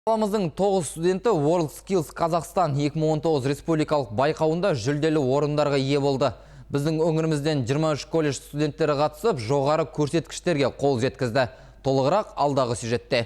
Қаламыздың 9 студенті World Skills Қазақстан 2019 республикалық байқауында жүлделі орындарға ие болды. Біздің өңірімізден 23 колледж студенттері қатысып, жоғары көрсеткіштерге қол жеткізді. Толығырақ алдағы сюжетте.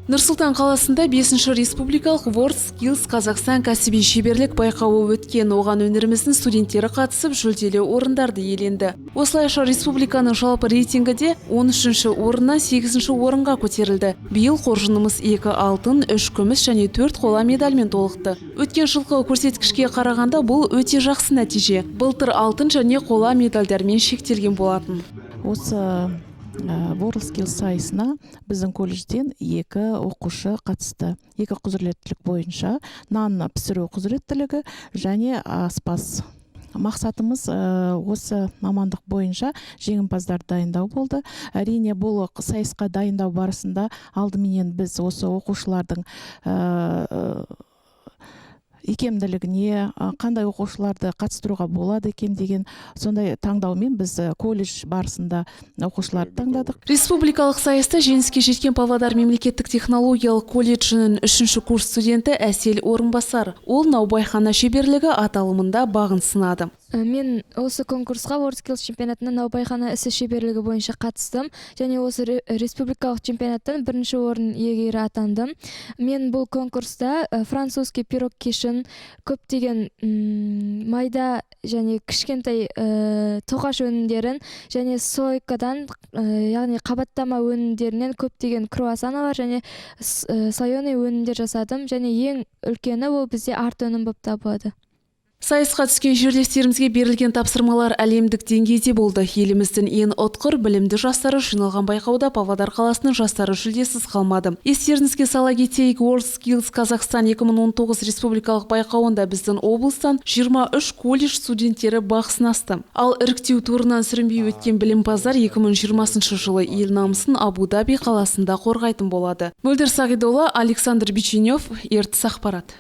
Нұр-Сұлтан қаласында 5 республикалық World Skills Қазақстан кәсіби шеберлік байқауы өткен. Оған өңіріміздің студенттері қатысып, жүлделі орындарды иеленді. Осылайша, республиканың жалпы рейтингіде 13 орыннан 8 орынға көтерілді. Биыл қоржынымыз 2 алтын, 3 күміс және 4 қола медальмен толықты. Өткен жылғы көрсеткішке қарағанда, бұл өте жақсы нәтиже. Былтыр алтын және қола медальдармен шектелген болатын. Осы World Skills сайысына біздің колледжден екі оқушы қатысты. Екі құзыреттілік бойынша: нан пісіру құзыреттілігі және аспаз. Мақсатымыз осы мамандық бойынша жеңімпаздарды дайындау болды. Әрине, бұл сайысқа дайындау барысында алдыменен біз осы оқушылардың икемділігіне, қандай оқушыларды қатыстыруға болады екен деген сондай таңдаумен біз колледж барысында оқушыларды таңдадық. Республикалық сайыста жеңіске жеткен Павлодар мемлекеттік технологиялық колледжінің үшінші курс студенті Әсел Орынбасар. Ол «Наубайхана шеберлігі» аталымында бағын сынады. Мен осы конкурсқа, World Skills чемпионатына, наубайхана ісі шеберлігі бойынша қатыстым және осы республикалық чемпионаттан бірінші орын иегері атандым. Мен бұл конкурста французский пирог кешін, көптеген майда және кішкентай тоқаш өнімдерін және слойкадан, яғни қабаттама өнімдерінен көптеген круассаналар және слоеный өнімдер жасадым. Және ең үлкені ол бізде арт өнім болып табылады. Сайысқа түскен жерлестерімізге берілген тапсырмалар әлемдік деңгейде болды. Еліміздің ең ұтқыр, білімді жастары жиналған байқауда Павлодар қаласының жастары жүлдесіз қалмады. Естеріңізге сала кетейік, World Skills Қазақстан 2019 республикалық байқауында біздің облыстан 23 колледж студенттері бақ сынасты. Ал іріктеу турынан сүрінбей өткен білімпаздар 2020 жылы ел намысын Абу-Даби қаласында қорғайтын болады. Мөлдір Сағидолла, Александр Биченев, Ертіс ақпарат.